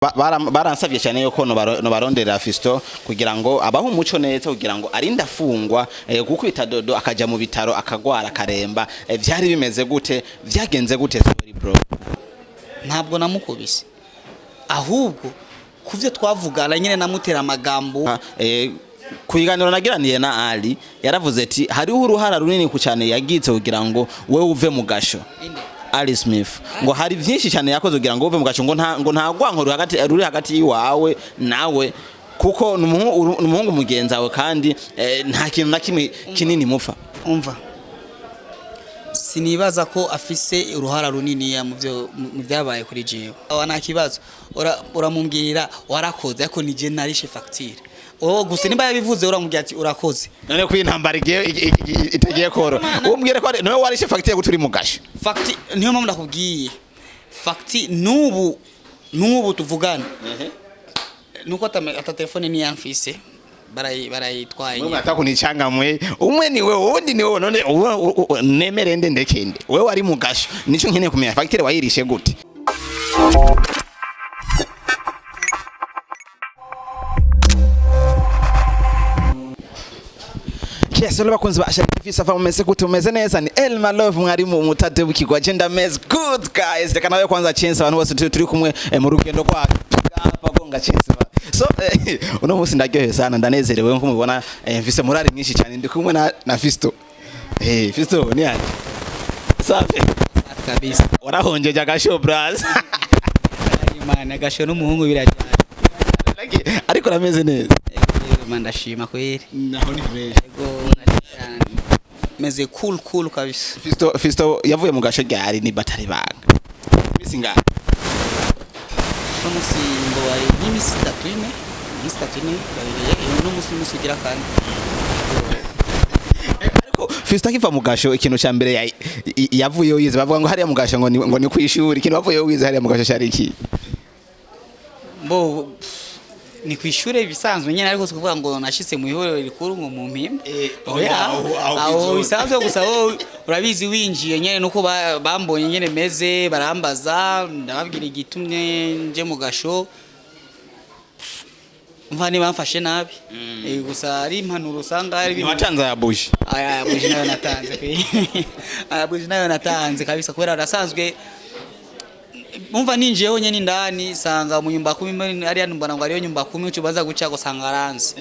Baransavye cyane yuko nobarondera Fisto kugira ngo abahe umuco neza, kugira ngo arinde afungwa, gukubita Dodo akaja mu bitaro akagwara akaremba. Vyari bimeze gute? Vyagenze gute? Sorry, bro. Ntabwo namukubise, ahubwo ku byo twavugana nyine namutera amagambo. Ku biganiro nagiraniye na Ali, yaravuze ati hariho uruhara runini ku cyane yagize kugira ngo wewe uve mu gasho. Inde? Ali Smith, ngo hari byinshi cyane yakoze kugira ngo uve mu gasho, ngo nta rwanko ruri hagati y'iwawe nawe, kuko ni umuhungu mugenzi wawe kandi nta kintu na kimwe kinini mupfa. Umva, sinibaza ko afise uruhara runini mu byo mu byabaye kuri jewe. Awa, nta kibazo. Uramubwira warakoze, ariko ni je narishe facture. Wowe gusa nimba yabivuze, uramubwira ati urakoze. None ko intambara igiye itagiye koro, umbwire ko niwe warishe facture gute uri mu gasho? Facture, niyo mpamvu ndakubwiye facture. N'ubu tuvugana nuko ata telefone niya mfise, barayitwaye. Mwe mwataka kunicanga, umwe ni wewe, uwundi ni wewe. None nemere nde ndekende? Wewe wari mu gasho, nico nkeneye kumenya. Facture wayirishe gute? Yes, hello bakunzi ba Ashali TV, ça va? Mumeze gute? Mumeze neza? Ni Elma Love, mwarimu mutate w'ikigwa. Je ndameze good, guys. Reka nawe kwanza chance abantu bose turi kumwe mu rugendo rwacu gapa gonga chance ba. So uno munsi ndaryohewe sana, ndanezerewe nko mubibona, mfise morale nyinshi cyane. Ndi kumwe na Fisto. Fisto, ni aje? Safi? Safi kabisa. Warahonjeje agasho, bras. Imana, agasho n'umuhungu birajyana. Ariko urameze neza? Ego, ndashima kweli. Naho ni fresh. Ego, meze cool cool kabisa. Fisto yavuye mu gasho ryari ni batari banga? Misi ngahe? Uno munsi ngo wari nk'imisi itatu, ine, iminsi itatu, ine babiri. Uno munsi n'umunsi ugira kane. Ariko Fisto akiva mu gasho, ikintu cya mbere yavuyeyo yize, bavuga ngo hariya mu gasho ngo ni kwishuri, ikintu bavuyeyo wize hariya mu gasho cyari iki? Bo, ni ku ishure bisanzwe nyine, ariko si kuvuga ngo nashitse mu ihuriro rikuru ngo mu mpimba. Oya. Aho aho kw'izone. Bisanzwe gusa, wowe urabizi, winjiye nyene nuko bambonye nyene meze, barambaza, ndababwira igitumye nje mu gasho. Mva niba bamfashe nabi. Gusa ari impanuro usanga ari ibintu. Watanze aya buji? Aya buji nayo natanze kwe. Aya buji nayo natanze kabisa, kubera arasanzwe. Umva, ninjiyeho nyene indani sanga mu nyumba kumi ariya, mbona ngo ariyo nyumba kumi, ucubaza guca gusanga aranze.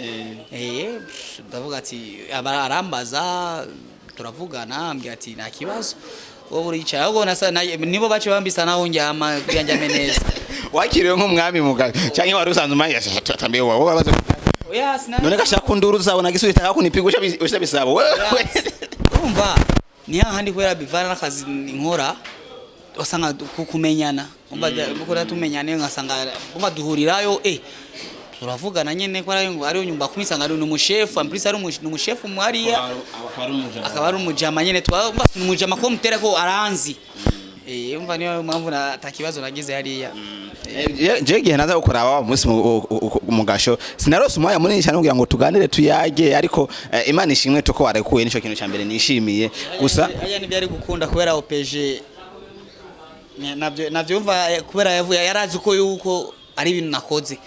Ndavuga ati arambaza, turavugana, ambwira ati nta kibazo, wowe uricaye. Ahubwo nasa nibo baciye bambisa naho njyama kugira njyame neza. Wakiriwe nk'umwami mu gasho cyangwa wari usanzwe umanya tambiye wowe wabaze? Oya, None gashaka kunduru zawe na gisuri taka kunipiga usha bisabo wewe. Urumva, ni hahandi kubera bivana n'akazi nkora, wasanga kumenyana. Umva, kubera tumenyana, ngasanga umva duhurirayo, turavugana nyene ko ariyo nyumba kumi, sanga ari umushefu amplisi, ari umushefu mwariya, akaba ari umujama nyene. Twumva ni umujama ko mutera ko aranzi. Umva, niyo mpamvu ata kibazo nagize hariya. Je igihe naza gukora wa munsi mu gasho, sinarose umwanya munini cyane kugira ngo tuganire tuyage, ariko Imana ishimwe tuko warekuye, nico kintu cya mbere nishimiye gusa. Aya ntibyari gukunda kubera OPG nabyo nabyumva, kubera yavuye yarazi ko yuko ari ibintu nakoze,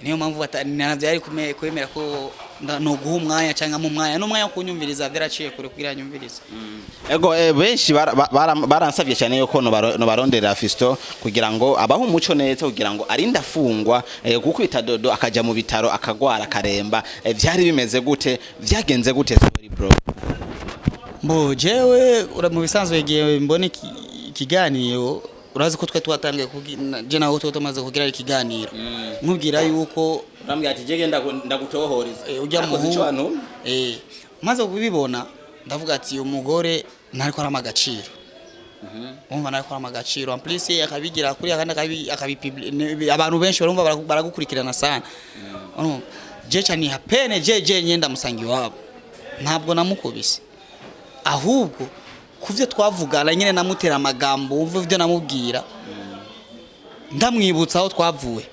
niyo mpamvu nabyo yari kwemera ko no guha umwanya cyangwa mu mwanya n'umwanya wo kunyumviriza byaraciye kure kugira nyumvirize. Ego, benshi baransavye cyane yuko nobarondera Fisto kugira ngo abahe umuco neza, kugira ngo arinde afungwa, gukubita Dodo akaja mu bitaro akagwara akaremba. Vyari bimeze gute? Vyagenze gute? Sorry, bro. Mbo jewe mu bisanzwe igihe mbona ikiganiro, urazi ko twe twatangiye je nawe twe tumaze kugira ikiganiro, nkubwira yuko Urambwira ati jege ndagutohoreza. Ujya muhungu, maze kubibona ndavuga ati uyu mugore ntariko arama agaciro. Umva, ntariko arama agaciro, en plus akabigira kuri akandi abantu benshi barumva baragukurikirana sana. Urumva, je cyane hapene je nyenda musanga iwabo. Ntabwo namukubise, ahubwo ku byo twavugana nyine namutera amagambo, wumva ibyo namubwira, ndamwibutsa aho twavuye.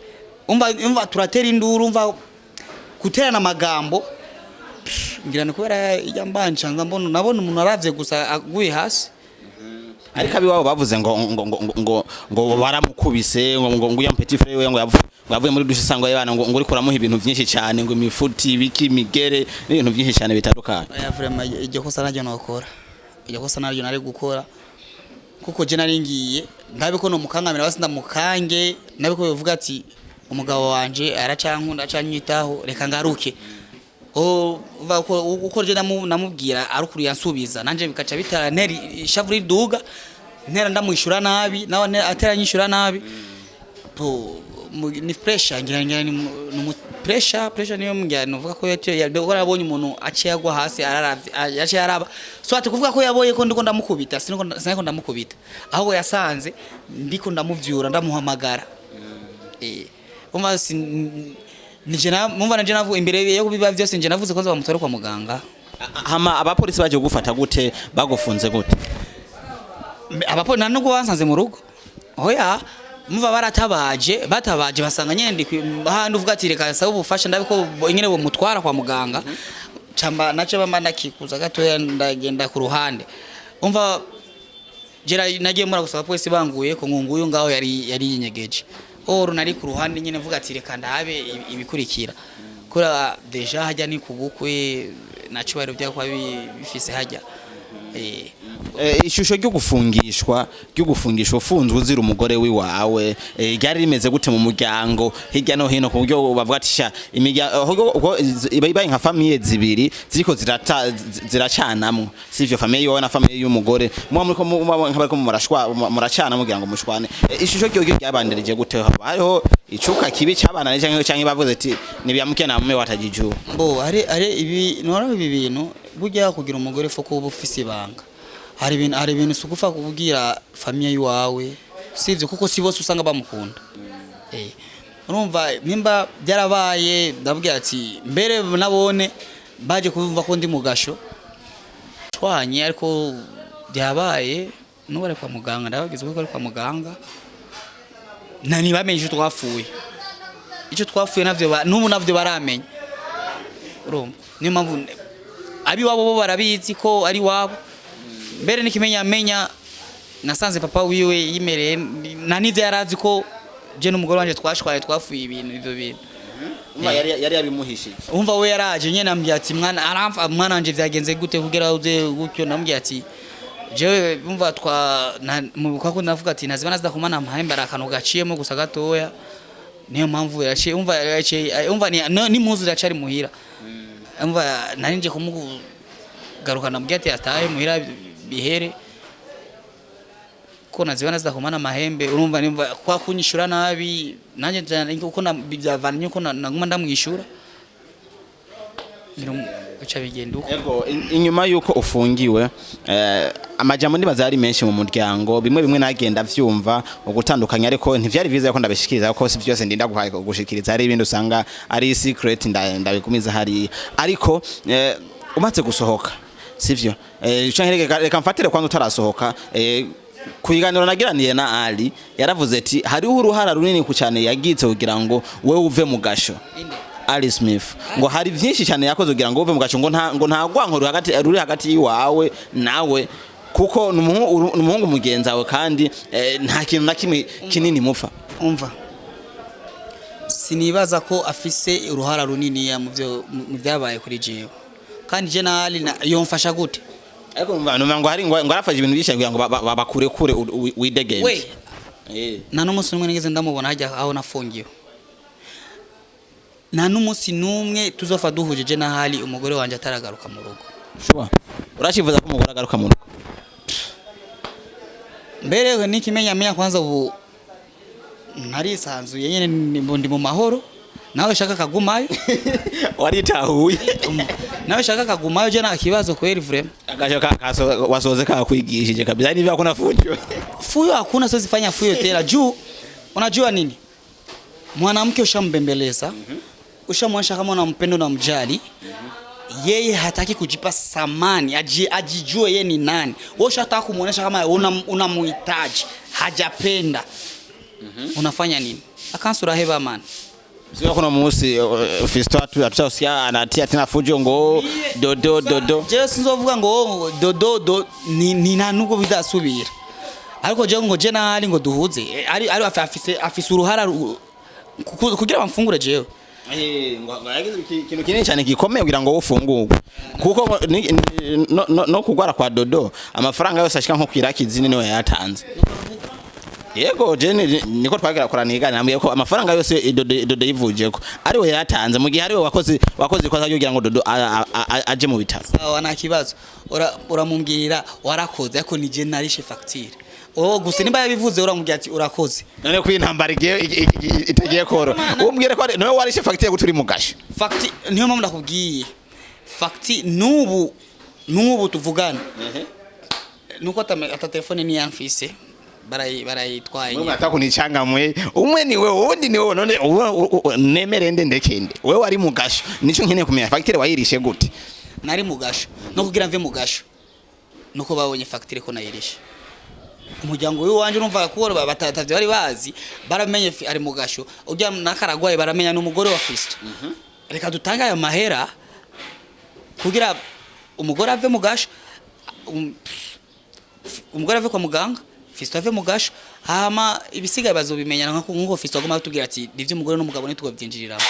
Umva, turatera induru, umva guterana amagambo. Ngira ni kubera ijya mbanca nza mbona nabona umuntu aravye gusa aguye hasi. Ariko abiwabo bavuze ngo baramukubise, ngo uya petit frère we ngo yavuze Ngo avuye muri douche usanga yabana ngo uriko uramuha ibintu vyinshi cyane, ngo imifuti, ibiki, imigere n'ibintu vyinshi cyane bitandukanye. Oya, vraiment iryo kosa naryo nokora, iryo kosa naryo nari gukora, kuko je nari ngiye ndabe ko no mukangamira basi ndamukange, ndabe ko bivuga ati umugabo wanje aracankunda, acanyitaho, reka ngaruke. O uva ko uko je namubwira arukuru yansubiza, nanje bikaca bitara nteri ishavu riduga, ntera ndamwishura nabi, nawe atera nyishura nabi. Po ni pressure, ngira ni mu pressure niyo ngira novuga ko yaciye yarabonye umuntu aciye agwa hasi, araravye, yaciye araba, so ati kuvuga ko yabonye ko ndiko ndamukubita, siniko ndamukubita, ahubwo yasanze ndiko ndamuvyura, ndamuhamagara. Umva nije na mumva nanje navuga imbere yo kubiba byose, nje navuze ko nzabamutwara kwa muganga. Hama abapolisi baje kugufata gute? Bagufunze gute? Abapolisi nta nubwo bansanze mu rugo, oya. Muva baratabaje, batabaje basanga nyene ndi handi, uvuga ati reka nsaba ubufasha ndabe ko nyene bomutwara kwa muganga. Camba naco bamba ndakikuza gatoya, ndagenda ku ruhande. Umva jera nagiye mura gusaba polisi banguye ko ngunguyu ngaho yari yinyegeje, or nari ku ruhande nyene mvuga ati reka ndabe ibikurikira, kura déjà hajya ni kubukwe na cyubahiro byakwa bifise hajya. Ishusho ryo gufungishwa ufunzwe uzira umugore wiwawe, ryari rimeze gute mu muryango hirya no hino, ku buryo bavuga ati sha ahubwo iba ibaye nka famille zibiri ziriko zirata ziracanamwo, sivyo? Famille yiwawe na famille y'umugore, muba muriko muba nka bariko murashwa muracana mugira ngo mushwane. Ishusho ryo ryabandirije gute? Haba hariho icuka kibi cabana canke bavuze ati nibyamuke na mume watajijua? Bo ari ibi nora ibi bintu burya kugira umugore fo kuba ufise ibanga. Hari ibintu sugufa kubwira famille yiwawe, sivyo? Kuko si bose usanga bamukunda. Urumva nimba byarabaye, ndabwira ati mbere nabone baje kumva ko ndi mugasho twanye, ariko byabaye n'ubu ari kwa muganga, ndababwiza ko ari kwa muganga na ntibamenye icyo twapfuye, icyo twapfuye navyo n'ubu navyo baramenya. Urumva niyo mpamvu abiwabo bo barabizi ko ari wabo. Mbere n'ikimenyamenya nasanze papa wiwe yimereye na n'ivyo yarazi ko je n'umugore wanje twashwaye, twafuye ibintu ivyo bintu. Yari yabimuhishije. Umva we yaraje nyene ambwira ati mwana aramfa, mwana wanje vyagenze gute kugira uze gutyo? Namubwira ati jewe umva twa mu kwa ko navuga ati nazibana zidakomana amahembe, ari akantu gaciyemo gusa gatoya, niyo mpamvu yaciye umva yaciye umva ni n'impuzu iracari muhira. Umva nari nje kumugaruka, namubwira ati atahe muhira bihere ko nazibana zidakomana amahembe. Urumva nimva kwa kunyishura nabi, nanjye uko byavanye uko naguma ndamwishura bica bigenda uko. Ego, inyuma yuko ufungiwe, amajambo ndibaza yari menshi mu muryango, bimwe bimwe nagenda vyumva ugutandukanya, ariko ntivyari vyiza ko ndabishikiriza, kuko si vyose ndinda gushikiriza, hari ibindi usanga ari secret, ndabigumiza hari. Ariko umaze gusohoka, sivyo? Canke reka mfatire kwanza utarasohoka. Ku kiganiro nagiraniye na Ali yaravuze ati hariho uruhara runini ku cyane yagize kugira ngo wewe uve mu gasho. Ali Smith ngo hari vyinshi cyane yakoze kugira ngo uve mu gaco, ngo nta rwanko ruri hagati yiwawe nawe, kuko ni umuhungu mugenzi wawe kandi nta kintu na kimwe kinini mupfa. Umva sinibaza ko afise uruhara runini mu byo mu byabaye kuri jewe, kandi je na Ali yomfasha gute? Ariko numva ngo hari ngo arafashe ibintu byinshi kugira ngo bakurekure widegemvye. We nta n'umunsi n'umwe nigeze ndamubona hajya aho nafungiwe, nta n'umunsi n'umwe tuzofa duhuje na hali umugore wanje ataragaruka mu rugo. Sure. Uracifuza ko umugore agaruka mu rugo? Mbere nikimenya menya kwanza ubu narisanzuye nyene, ndi mu mahoro, nawe shaka kagumayo. Waritahuye. Nawe shaka kagumayo, je nta kibazo kweli, vraiment. Agasho wasoze kakwigishije kabisa niba hakuna fujo. Fuyo hakuna, siwezi fanya fuyo tena juu unajua nini, mwanamke ushambembeleza, ushamwonyesha kama unampenda na mjali, yeye hataki kujipa samani, ajijue yeye ni nani. Wewe ushataka kumuonyesha kama unamuhitaji, hajapenda. Unafanya nini? Akansura heba man. Sio kuna musi Fisto atutasikia anatia tena fujo ngo dodo dodo. Jewe sinzovuga ngo dodo do ni nta nubwo bizasubira, ariko jewe ngo je nahari ngo duhuze, ari afise uruhara Kugira bamfungure jewe. Ngo yagize ikintu kinini cyane gikomeye kugira ngo ufungurwe, kuko no kugwara kwa Dodo, amafaranga yose ashika nko kwiraki zine niwe yayatanze. Yego, je niko twagira kora nigana, nambwiye ko amafaranga yose Dodo yivujeko ari we yayatanze, mu gihe ari we wakoze ikosa ryo kugira ngo Dodo aje mu bitaro. Sawa, nta kibazo. Uramubwira warakoze, ariko ni je narishe facture. Oh, gusa nimba yabivuze, uramubwira ati urakoze. None ko intambara igiye itagiye koro, umbwire ko niwe warishe facture guturi mu gasho? Facture, niyo mpamvu ndakubwiye facture. Nubu tuvugana nuko ata telefone niyo mfise, barayitwaye Mwe nyine. mwataka kunicanga, umwe ni wewe, uwundi ni wewe. None nemere nde ndekende? Wewe wari mu gasho, nico nkeneye kumenya. Facture wayirishe gute? Nari mu gasho, no kugira mve mu gasho nuko babonye facture ko nayirishe. Umuryango w'iwanje urumva ko batatavye bari bazi, baramenye ari mu gasho ujya nakaragwaye, baramenya n'umugore wa Fisto. Reka dutange ayo mahera kugira umugore ave mu gasho, umugore ave kwa muganga, Fisto ave mu gasho, hama ibisigaye bazobimenya nkuko Fisto agomba kutubwira ati nivyo umugore n'umugabo ntitwobyinjiriramo.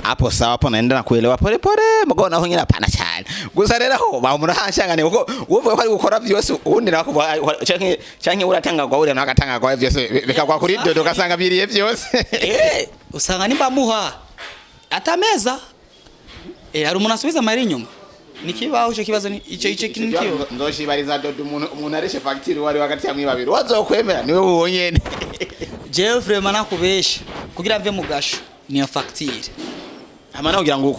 Hapo sawa, hapo naenda na kuelewa pole pole, mugabo naho nyine hapana cyane. Gusa rero aho bamura hashangane, kuko uvuga ko ari gukora byose, ubundi nawe canke uratanga kwa uriya, nawe agatanga kwa byose bikagwa kuri Dodo, ugasanga biriye byose. Usanga nimba muha atameza, hari umuntu asubiza amahera inyuma, nikibaho ico kibazo, ni ico kintu kibaho. Nzoshibariza Dodo umuntu arishe facture wari hagati ya mwibabiri wazokwemera niwe wonyene. Jewe vraiment nakubesha, kugira mve mu gasho niyo facture. Hama nawe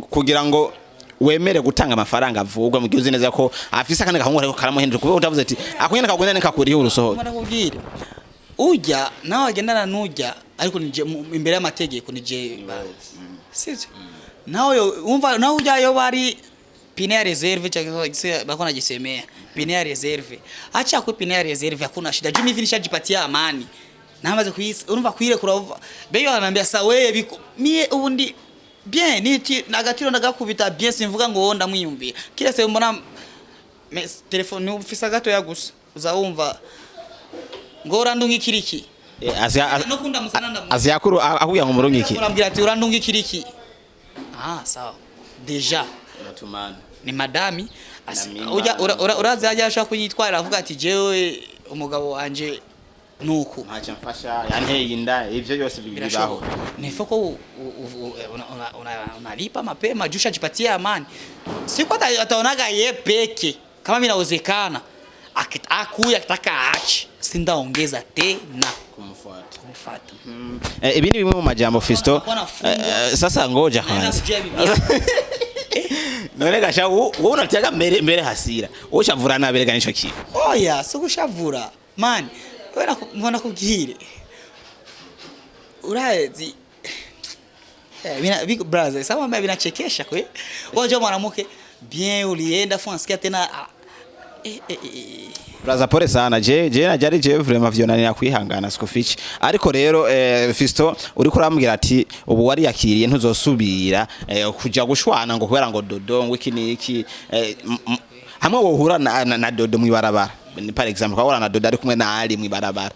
kugira ngo wemere gutanga amafaranga avugwa, mu gihe uzi neza ko afise akandi gahungu ariko karamuhendera, kuba utavuze ati ako nyene kagenda nikakuriye urusohora? Ndakubwira, ujya nawe agendana n'ujya, ariko nije imbere y'amategeko nije, sivyo? Nawe umva, nawe ujya yo bari pine ya réserve, cyangwa se bako najisemea pine ya réserve, acha ku pine ya réserve, hakuna shida. Juu mimi nishajipatia amani namaze kuisi, urumva kuyirekura uva beyo anambia sa wewe biko mie ubundi bien niti nagatiro ndagakubita bien, simvuga ngo wowe ndamwiyumvira kila se mbona telefone ufisa gato ya gusa uzawumva ngo urandunga ikiriki. No kunda musana ndamu. Aziyakuru akubwira ngo murungiki? Urambwira ati urandunga ikiriki, ah sawa, déjà ni madami. Na Ujya mimba. Urazi hajya ashaka kuyitwara, avuga ati jewe umugabo wanje nuku Ntacyo mfasha, yanteye inda, ivyo byose bibaho. Birashoboka nifo ko unalipa mapema juu ushajipatia amani. Siku ataonaga ye peke kama vinawezekana, akuya akitaka aache, sindaongeza tena Kumfuata. Kumfuata. Ibi ni bimwe mu majambo Fisto. Anakuwa anafungwa. Sasa ngoja Naenda kwanza. kujia bibi yake. None gasha wowe unatiaga mbere mbere hasira, wowe ushavura naberega nico kintu. Oya, si gushavura man, we mbona kubwire urazi, big brother sasa mambo vinachekesha kwe. Wajua mwanamke bien ulienda afu unasikia tena ah, eh. Braza, pole sana. Je najari je vraiment vyonanira kwihangana, sikufici. Ariko rero Fisto uriko urambwira ati ubu wariyakiriye, ntuzosubira kuja gushwana ngo kubera ngo Dodo ngo iki niki, hamwe wohura na Dodo mwibarabara, ni par exemple kwahura na Dodo ari kumwe na Ali mwibarabara,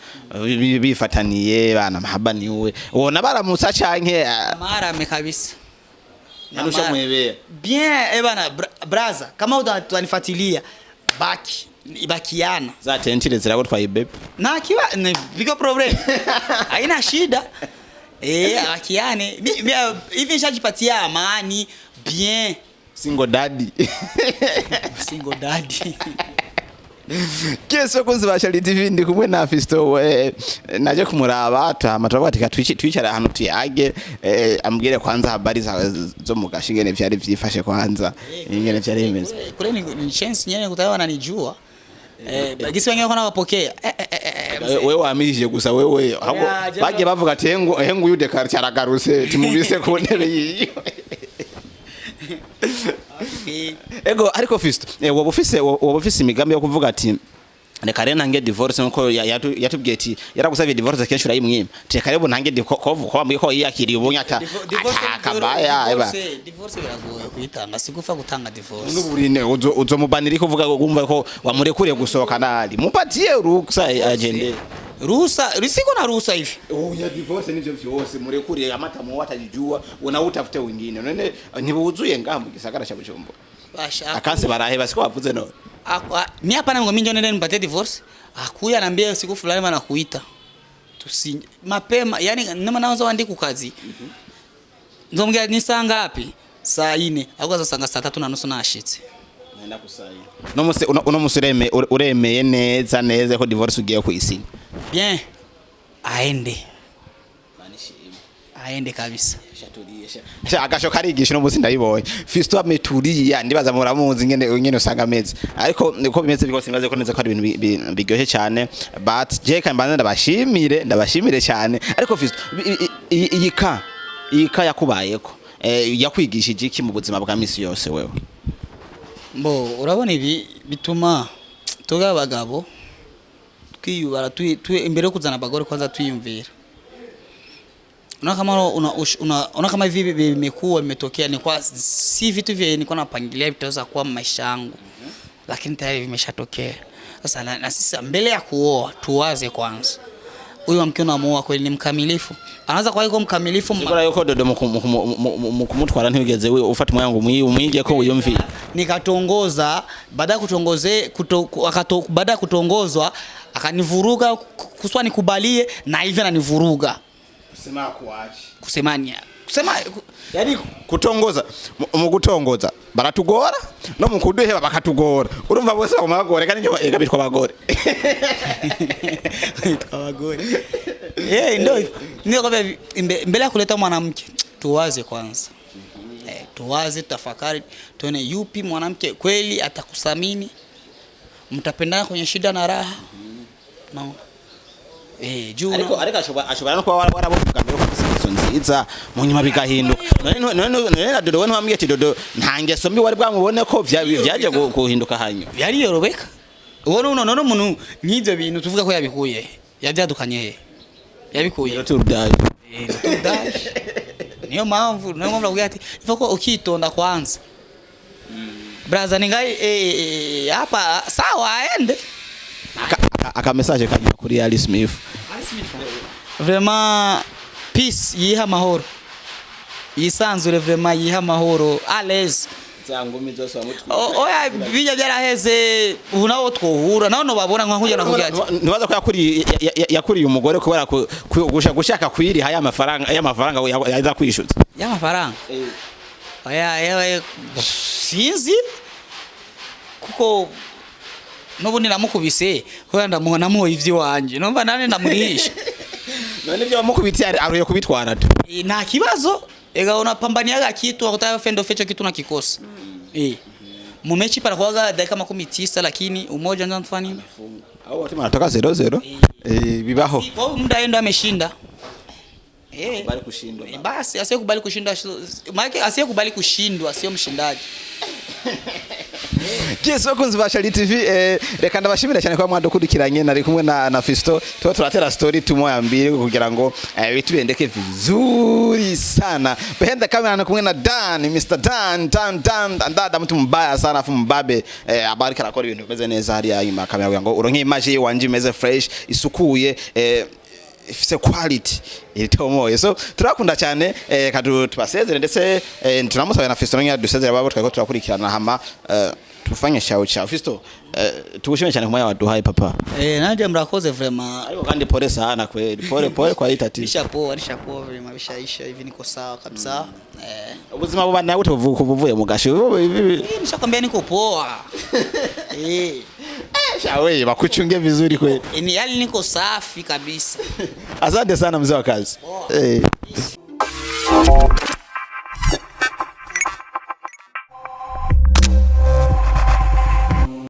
bifataniye bana mahaba, niwe wona baramutsa canke Marame kabisa. Nanusha mwebea. Bien, bana braza, kama utanifuatilia baki bakiana. Za tentire ziragutwaye bebe. Na kiwa ni big problem, haina shida, bakiane. Hivi nishajipatia amani bien. Single daddy. Single daddy. Kese bakunzi ba Shali TV, ndi kumwe na Fisto, naje kumuraba, tuhama turavuga ati twicara ahantu tuyage, ambwire kwanza habari zo mu gashi ingene vyari vyifashe, kwanza ingene vyari bimeze. Kule ni chance nyene kutaka wananijua, gisi wengine wako nawapokea, mzee. Wewe wamirije gusa wewe ahubwo. Ya, bagiye bavuga ati hengu hengu yude quartier aragarutse, timubise ku ntebe yiwe. Ego, ariko Fisto, woba ufise imigambi yo kuvuga ati reka rero ntange divorce, nkuko yatubwiye ati yaragusavye divorce kenshi urayimwima, ati reka rero ntange ko wambwiye ko yiyakiriye ubonye ata atakabaya eba. Divorce biragoye kuyitanga, sigufa gutanga divorce. N'uburine uzomubanira ko uvuga wumva ko wamurekuriye gusohoka nari mupatie ruksa agende. Ruhusa siko na ruhusa hivi. Oya, divorce nivyo vyose, murekure amata mu watajijua una utafute wengine. None ntibuzuye ngaha mu gisagara cha Bujumbura? Basha. Akanse baraheba, siko bavuze none? Mi hapana, ngo mimi ndio nende nipatie divorce. Akuya anambia siku fulani maana kuita. Tusi mapema, yani nama naanza andika kazi. Nzombwira ni saa ngapi? Saa 4. Ahubwo azosanga saa 3:30 nashitse. Nenda kusayi no musi uno musi uremeye neza neza ko divorce ugiye kwisinya? Bien. Aende. Aende kabisa. Sha, agasho karigisha uno musi ndabibonye. Fisto ameturiya, ndibaza muramuzi ingene usanga ameze, ariko niko bimeze bikose. Nibaze ko neza ko ari ibintu biryoshye cyane, but je kambanza ndabashimire cyane. Ariko Fisto, iyi ka yakubayeko, yakwigishije iki mu buzima bwa misi yose wewe? Mbo urabona, ibi bituma tuga abagabo twiyubara imbere yo kuzana abagore, kwanza twiyumvira. Unaona kama una kama hivi vimekuwa vimetokea, ni kwa si vitu vya nilikuwa napangilia vitaweza kuwa maisha yangu, lakini tayari vimeshatokea. Sasa na sisi mbele ya kuoa tuwaze kwanza, huyu mke unamuoa kweli ni mkamilifu? Anaweza kuwa yuko mkamilifu Sigura yuko Dodo mu kumutwara ntiwigeze ufata umwanya ngo umwige ko wiyumvire? Nikatongoza, baada ya kutongoze kuto, akato, baada ya kutongozwa akanivuruga kuswa nikubalie, na hivi ananivuruga. Kusema kuachi? Kusemania kusema Yani kutongoza, mu gutongoza baratugora, no mu kuduheba bakatugora. Urumva bose baguma bagore, kandi eka bitwa abagore. Abagore, ndio hivyo. Ndio kwamba mbele ya kuleta mwanamke tuwaze kwanza, tuwaze, tafakari, tuone yupi mwanamke kweli atakuthamini, mtapendana kwenye shida na raha, no juu Ariko ashobora no kuba warabonye bwa mbere ko afise ingeso nziza, mu nyuma bigahinduka. None na Dodo we ntiwambwiye ati Dodo nta ngeso mbi wari bwamubone ko vyaje guhinduka hanyuma? Byariyorobeka. Uwo none umuntu nk'ibyo bintu tuvuga ko yabikuye, yabyadukanye he? Yabikuye? Turudaye. Turudaje. Niyo mpamvu nakubwira ati ifa ko ukitonda kwanza. Braza ningai hapa sawa, aende. Aka message kanyuma kuri Alice Smith. Vraiment peace, yiha amahoro, yisanzure, vraiment yiha amahoro, à l'aise. Za ngumi zose wamutwika. Oya, bijya byaraheze. Ubu nawo twohura nawo nobabona nka nkuja nakubwira ati Ntibaza ko yakuriye umugore kubera gushaka kwiriha ya mafaranga yaza kwishyuza? Y'amafaranga? Oya, yewe sinzi, kuko n'ubundi namukubise kubera ndamuha, namuha ivy'iwanje, numva nane ndamurihisha. None ibyo wamukubitiye aruye kubitwara tu? Nta kibazo. Ega unapambaniaga kitu akutaka fendo fecho kitu nakikosa. Mumechi panakuwaga dakika 90, lakini umoja ndio anafanya nini? Au wote wanatoka 0-0, bibaho. Kwa hiyo muda yeye ndo ameshinda. Bali kushindwa. Basi asiyekubali kushinda, maana asiyekubali kushindwa sio mshindaji. Yes, bakunzi ba Shali TV, reka ndabashimira cyane kwa mwadukurikiranye. Nari kumwe na Fisto, tuba turatera story tumoya mbili kugira ngo bitubendeke vizuri sana. Behind the camera na kumwe na Dan, Mr Dan Dan Dan Ndada, mtu mbaya sana afu mbabe, abarika arakora ibintu bimeze neza hariya inyuma ya kamera kugira ngo uronke image yiwanje imeze fresh, isukuye, ifise quality itomoye. So turakunda cyane, kadu tubasezere, ndetse tunamusaba na Fisto nyine dusezere babo twako turakurikirana, hama tufanye chao chao. Fisto, tugushime cyane kumwanya waduhaye, papa. Nanje mrakoze vraiment. Ariko kandi pole sana kweli, pole pole kwa hii tatizo. Nishapoa, nishapoa vraiment, bishaisha hivi, niko sawa kabisa. Ubuzima buba nawe uvuye mu gasho hivi? Nishakwambia niko poa. Shawe bakuchunge vizuri kweli. Ni yani niko safi kabisa. Asante sana mzee wa kazi. Poa.